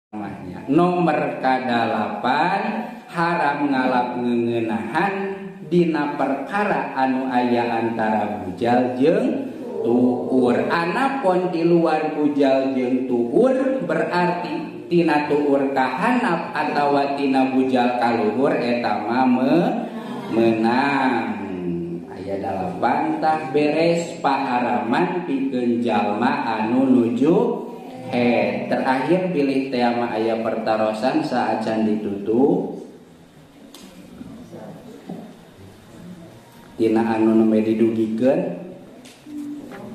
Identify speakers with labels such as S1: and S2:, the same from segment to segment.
S1: Mah nomor kadalapan haram ngalap ngeungenahan dina perkara anu aya antara bujal jeung tuur. Anapun di luar bujal jeung tuur berarti tina tuur kahanap atawa tina bujal kaluhur eta mah meunang. Aya dalapan tah beres paharaman pikeun jalma anu nuju haid. Terakhir pilih tema aya pertarosan saacan ditutup. Tina anu nembe didugikeun.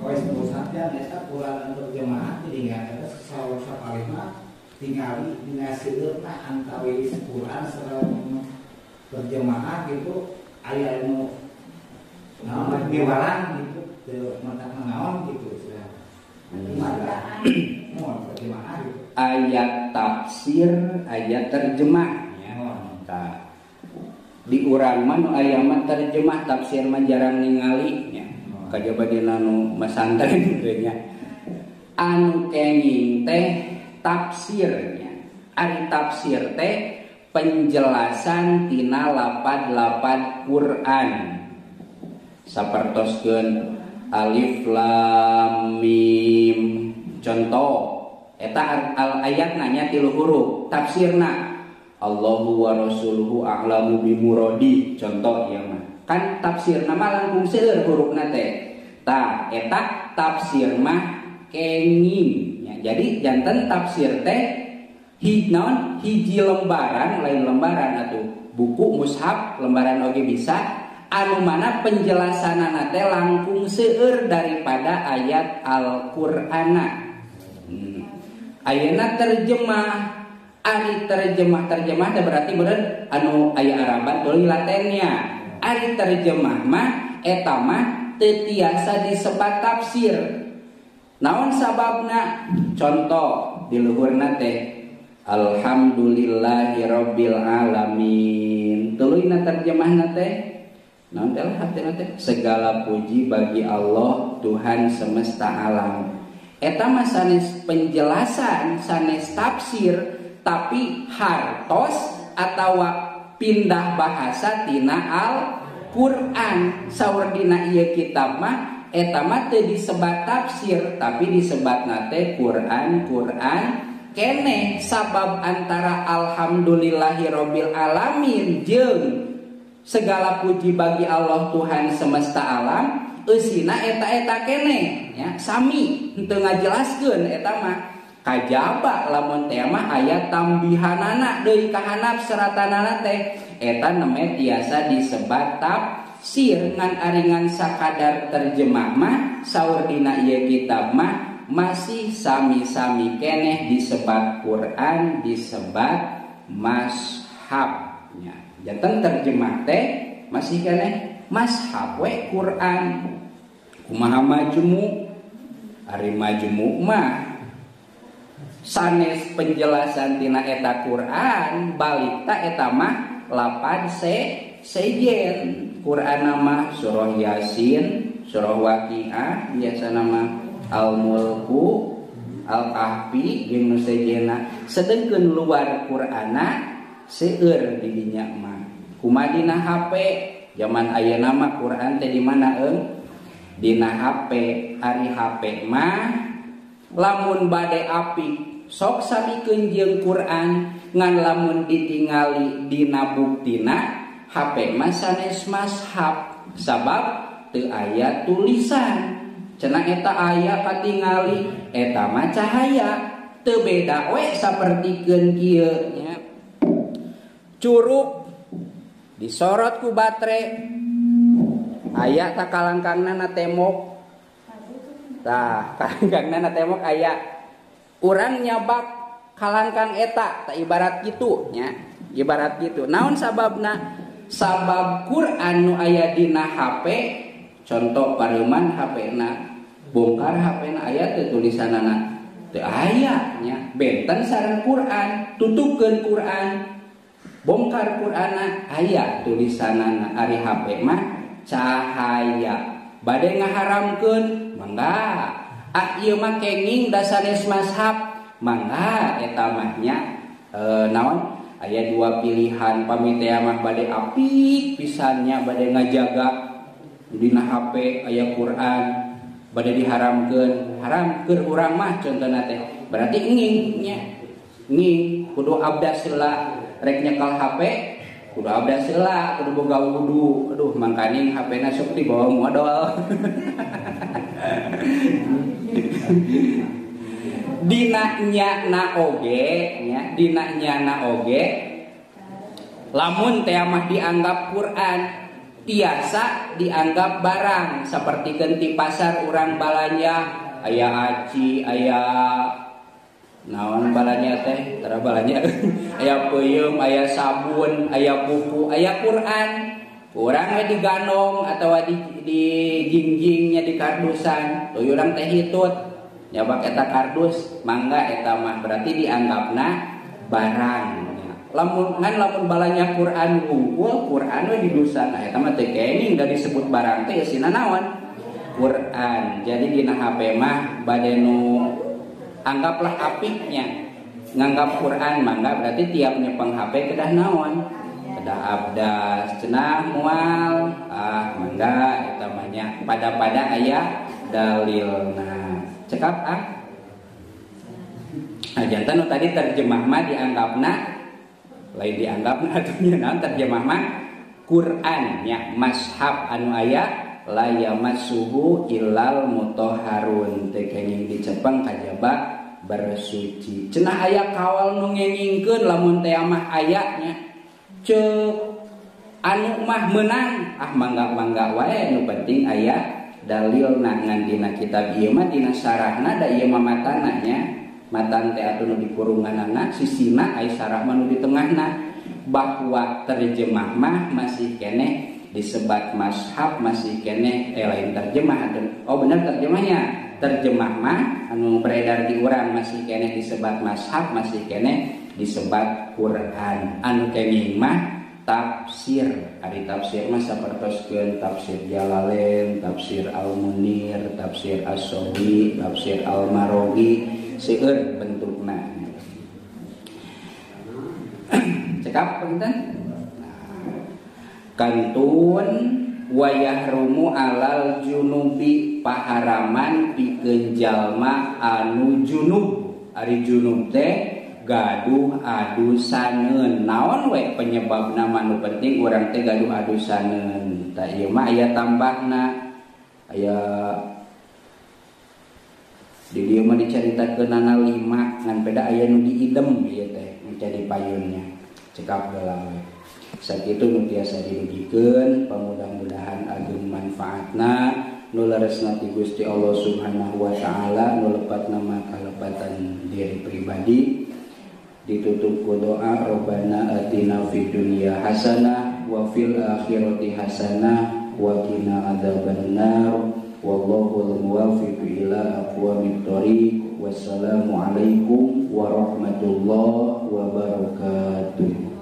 S2: Poe pusatnya desa kurang terjemahan tinggal eta saur sapalima tingali dina seueurna antawis Quran sareng terjemahan gitu aya nu naon miwaran gitu teu matak naon gitu cenah.
S1: Ayat tafsir, ayat terjemah ya. Tah. Di urang mah nu aya mah terjemah, tafsir mah jarang ningali nya. Kajaba dina nu masantren teh nya. Anu kenging teh tafsirnya. Ari tafsir teh penjelasan tina lapad-lapad Quran. Sapertoskeun alif lam mim. Contoh eta al ayatna nya 3 huruf, tafsirna Allahu wa rasuluhu a'lamu bimuradi. Contoh ieu mah. Kan tafsirna mah langkung seueur hurufna teh. Tah eta tafsir mah kenging nya. Jadi janten tafsir teh naon hiji lembaran, lain lembaran atuh buku mushaf lembaran oge bisa anu mana penjelasanana teh langkung seueur daripada ayat Al-Qur'ana. Ayeuna terjemah, ari terjemah teh berarti meureun anu aya Araban tuluy latennya. Ari terjemah mah eta mah teu tiasa disebat tafsir. Naon sababna? Contoh di luhurna teh alhamdulillahirabbil alamin. Tuluyna terjemahna teh naon teh hartina teh segala puji bagi Allah Tuhan semesta alam. Eta mah sanes penjelasan, sanes tafsir, tapi hartos atawa pindah bahasa tina Al-Qur'an. Saur dina ieu kitab mah eta mah teu disebat tafsir, tapi disebatna teh Qur'an keneh. Sabab antara alhamdulillahirabbil alamin jeung segala puji bagi Allah Tuhan semesta alam eusina eta-eta keneh nya, sami henteu ngajelaskeun eta mah. Kajaba lamun teh mah aya tambihanana deui kahanap seratanana teh eta neme tiasa disebat tafsir. Ngan aringan sakadar terjemah mah saur dina ieu kitab mah masih sami-sami keneh disebat Quran, disebat mashab nya. Janten terjemah teh masih keneh mashab we Quran. Kumaha majmu? Ari majmu mah sanes penjelasan tina eta Quran, balik ta eta mah lapad sejen. Quran mah surah Yasin, surah Waqiah, biasana mah Al-Mulku, Al-Kahfi jeung nu sejena. Sedengkeun luar Qur'ana seueur di dinya mah. Kumaha dina HP? Zaman ayeuna mah Quran teh di mana eung? Dina HP. Ari HP mah lamun bade apik sok samikeun jeung Quran, ngan lamun ditingali dina buktina HP mah sanes mashab sabab teu aya tulisan. Cenah eta aya katingali eta mah cahaya, teu beda we sapertikeun kieu nya. Curug disorot ku batre aya tak kalangkangna na temok. Tah kalangkangna na temok aya urang nyabak kalangkang eta tak ibarat kitu nya, ibarat kitu. Naon sababna? Sabab Quran nu aya dina HP, contoh pareuman HP-na, bongkar HP-na aya teu tulisanana? Teu aya nya. Benten sareng Quran, tutupkeun Quran, bongkar Qur'ana aya tulisanana. Ari HP mah cahaya. Bade ngaharamkeun mangga. Ah ieu mah kenging da sanes mashab, Mangga eta mah nya naon aya dua pilihan pami teh mah bade apik pisannya bade ngajaga dina HP aya Quran bade diharamkeun haram keur urang mah contohna teh berarti nging nya nging kudu abdas heula rek nyekel HP kudu abdas heula kudu boga wudu aduh mangkaning HP-na sok dibawa modal. Dina nyana oge nya dina nyana oge lamun teh mah dianggap Quran tiasa dianggap barang seperti di pasar urang balanja aya aci aya naon balanja teh tara balanja aya peuyeum aya sabun aya buku aya Quran urang we diganong atawa di jingjingnya di kardusan tuluy urang teh hitut nyabak eta kardus mangga eta mah berarti dianggapna barang. Lamun ngan lamun balanya Quran wungkul Quran we didusan eta mah teu kenging da disebut barang teh eusina naon Quran. Jadi dina HP mah bade nu anggaplah apiknya nganggap Quran mangga berarti tiap nyepeng HP kedah naon kedah abdas cenah moal ah mangga eta mah nya pada-pada aya dalilna. Cekap ah. Nah, jantan nu tadi terjemah mah dianggapna lain dianggapna atuh nya naon terjemah mah Quran nya mashab anu aya la yamassuhu illal mutahharun teu kenging dicepeng kajaba bersuci. Cenah aya kawal nu ngengingkeun lamun teh mah aya nya ceuk anu mah meunang ah mangga-mangga wae nu penting aya dalil ngan dina kitab ieu mah dina sarahna da ieu mah matana nya matan teh atuh nu dikurunganana sisina ai sarah mah nu di tengahna bahwa terjemah mah masih keneh disebat mashab masih keneh lain terjemah atuh oh bener terjemahnya terjemah mah anu beredar di urang masih keneh disebat mashab masih keneh disebat Quran anu kenging mah tafsir. Ari tafsir mah sapertoskeun tafsir Jalalain, tafsir Al-Munir, tafsir As-Sohi, tafsir Al-Marogi, seueur bentukna. Cekap punten? Kantun wayahrumu alal junubi paharaman pikeun jalma anu junub. Ari junub teh gaduh adusaneun naon we penyebabna mah nu penting urang teh gaduh adusaneun tah ieu mah aya tambahna aya di dieu mah dicaritakeunana 5 ngan beda aya nu diidem ieu teh jadi payunnya cekap heula we sakitu nu tiasa dirugikeun pamudah-mudahan ageung manfaatna nu leresna ti Gusti Allah Subhanahu wa taala nu lepatna mah kalepatan diri pribadi. Ditutup ku doa Rabbana atina fid dunya hasanah wa fil akhirati hasanah wa qina adzabannar wallahul muwaffiq ila aqwamit thoriq. Wassalamualaikum warahmatullahi wabarakatuh.